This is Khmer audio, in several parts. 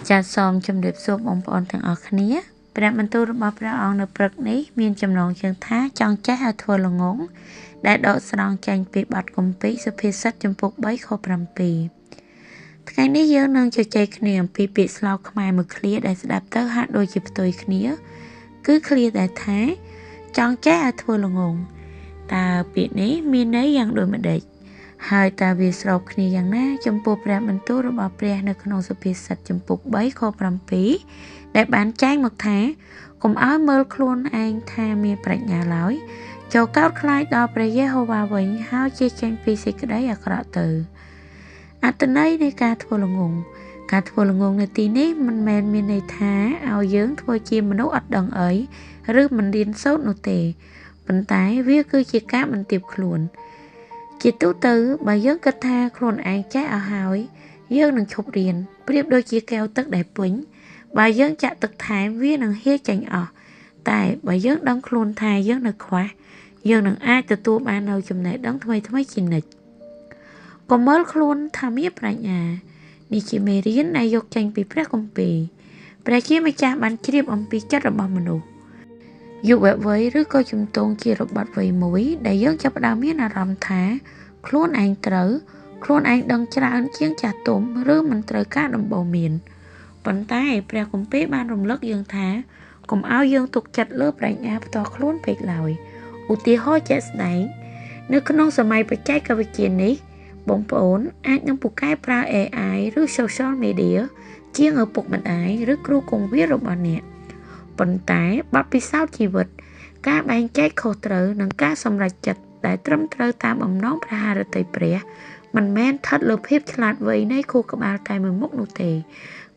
ចាសសូមជម្រាបសួរបងប្អូនទាំងអស់គ្នាព្រះបន្ទូលរបស់ព្រះអង្គនៅព្រឹកនេះមានចំណងជើងថាចង់ចេះឲ្យធ្វើល្ងងដែលដកស្រង់ចេញពីបទគម្ពីរសុភាសិតជំពូក3ខ7ថ្ងៃនេះយើងនឹងជជែកគ្នាអំពីពាក្យស្លោកខ្មែរមួយឃ្លាដែលស្ដាប់ទៅហាក់ដូចជាផ្ទុយគ្នាគឺឃ្លាដែលថាចង់ចេះឲ្យធ្វើល្ងងតើពាក្យនេះមានន័យយ៉ាងដូចម្តេចហើយតើវាស្របគ្នាយ៉ាងណាចំពោះព្រះបន្ទូលរបស់ព្រះនៅក្នុងសុភាសិតជំពូក3ខ7ដែលបានចែងមកថាកុំឲ្យមើលខ្លួនឯងថាមានប្រាជ្ញាឡើយចូលកោតខ្លាចដល់ព្រះយេហូវ៉ាវិញហើយជៀសចេញពីសេចក្តីអាក្រក់ទៅអត្ថន័យនៃការធ្វើល្ងងការធ្វើល្ងងនៅទីនេះមិនមែនមានន័យថាឲ្យយើងធ្វើជាមនុស្សអត់ដឹងអីឬមិនរៀនសូត្រនោះទេប៉ុន្តែវាគឺជាការបន្ទាបខ្លួនជាទូទៅបើយើងគិតថាខ្លួនឯងចេះអស់ហើយយើងនឹងឈប់រៀនប្រៀបដូចជាកែវទឹកដែលពេញបើយើងចាក់ទឹកថែមវានឹងហៀចេញអស់តែបើយើងដឹងខ្លួនថាយើងនៅខ្វះយើងនឹងអាចទទួលបាននូវចំណេះដឹងថ្មីៗជានិច្ចកុំមើលខ្លួនថាមានប្រាជ្ញានេះជាមេរៀនដែលយកចេញពីព្រះគម្ពីរព្រះជាម្ចាស់បានជ្រាបអំពីចិត្តរបស់មនុស្សយុវវ័យឬក៏ជំទង់ជារបត់វ័យមួយដែលយើងចាប់ផ្ដើមមានអារម្មណ៍ថាខ្លួនឯងត្រូវខ្លួនឯងដឹងច្រើនជាងចាស់ទុំឬមិនត្រូវការដំបូន្មានប៉ុន្តែព្រះគម្ពីរបានរំលឹកយើងថាកុំឲ្យយើងទុកចិត្តលើប្រាជ្ញាផ្ទាល់ខ្លួនពេកឡើយឧទាហរណ៍ជាក់ស្ដែងនៅក្នុងសម័យបច្ចេកវិទ្យានេះបងប្អូនអាចនឹងពូកែប្រើ AI ឬ Social Media ជាងឪពុកម្ដាយឬគ្រូគង្វាលរបស់អ្នកប៉ុន្តែបទពិសោធន៍ជីវិតការបែងចែកខុសត្រូវនិងការសម្រេចចិត្តដែលត្រឹមត្រូវតាមបំណងព្រះハរតីព្រះមិនមែនស្ថិតលើភាពឆ្លាតវៃនៃខួរក្បាលតែមួយមុខនោះទេ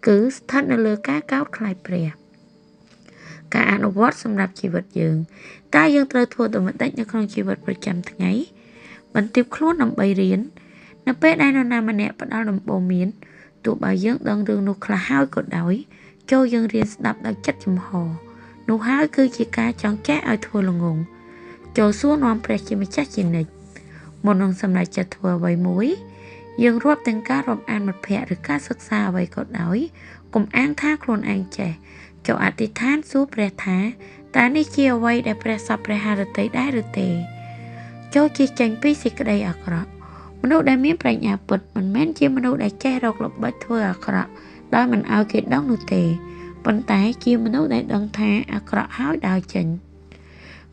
គឺស្ថិតនៅលើការកោតខ្លាចព្រះការអនុវត្តសម្រាប់ជីវិតយើងតើយើងត្រូវធ្វើដូចម្តេចនៅក្នុងជីវិតប្រចាំថ្ងៃបន្ទាបខ្លួនដើម្បីរៀននៅពេលដែលនរណាម្នាក់ផ្ដល់ដំបូន្មានទោះបើយើងដឹងរឿងនោះខ្លះហើយក៏ដោយចូលយើងរៀនស្ដាប់ដោយចិត្តចំហនោះហើយគឺជាការចង់ចេះឲ្យធ្វើល្ងងចូលសួរនាំព្រះជាម្ចាស់ជានិច្ចមុននឹងសម្រេចចិត្តធ្វើអ្វីមួយយើងរាប់ទាំងការរាប់អានមិត្តភ័ក្តិឬការសិក្សាអ្វីក៏ដោយកុំអាងថាខ្លួនឯងចេះចូលអធិដ្ឋានសួរព្រះថាតើនេះជាអ្វីដែលព្រះសពព្រះハរតីដែរឬទេចូលជៀសចេញពីសេចក្តីអាក្រក់មនុស្សដែលមានប្រាជ្ញាពិតមិនមែនជាមនុស្សដែលចេះរកល្បិចធ្វើអាក្រក់ដោយមិនឲ្យគេដឹងនោះទេប៉ុន្តែជាមនុស្សដែលដឹងថាអាក្រក់ហើយដើរចេញ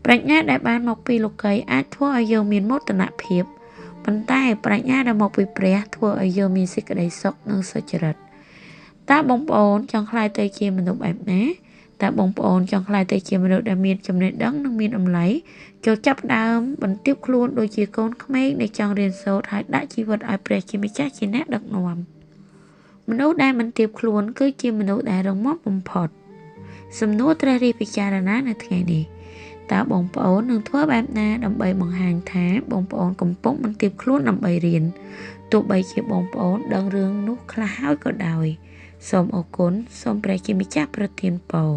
ប្រាជ្ញាដែលបានមកពីលោកីអាចធ្វើឲ្យយើងមានមោទនភាពប៉ុន្តែប្រាជ្ញាដែលមកពីព្រះធ្វើឲ្យយើងមានសេចក្តីសុខនិងសុចរិតតើបងប្អូនចង់ក្លាយទៅជាមនុស្សបែបណាតើបងប្អូនចង់ក្លាយទៅជាមនុស្សដែលមានចំណេះដឹងនិងមានតម្លៃចូលចាប់ដើមបន្ទាបខ្លួនដូចជាកូនក្មេងដែលចង់រៀនសូត្រហើយដាក់ជីវិតឲ្យព្រះជាម្ចាស់ជាអ្នកដឹកនាំមនុស្សដែលមិនទៀបខ្លួនគឺជាមនុស្សដែលរឹងមាំបំផុតសំណួរត្រេះរិះពិចារណានៅថ្ងៃនេះតើបងប្អូននឹងធ្វើបែបណាដើម្បីបង្ហាញថាបងប្អូនកំពុងបន្ទាបខ្លួនដើម្បីរៀនទោះបីជាបងប្អូនដឹងរឿងនោះខ្លះហើយក៏ដោយសូមអរគុណសូមព្រះជាម្ចាស់ប្រទានពរ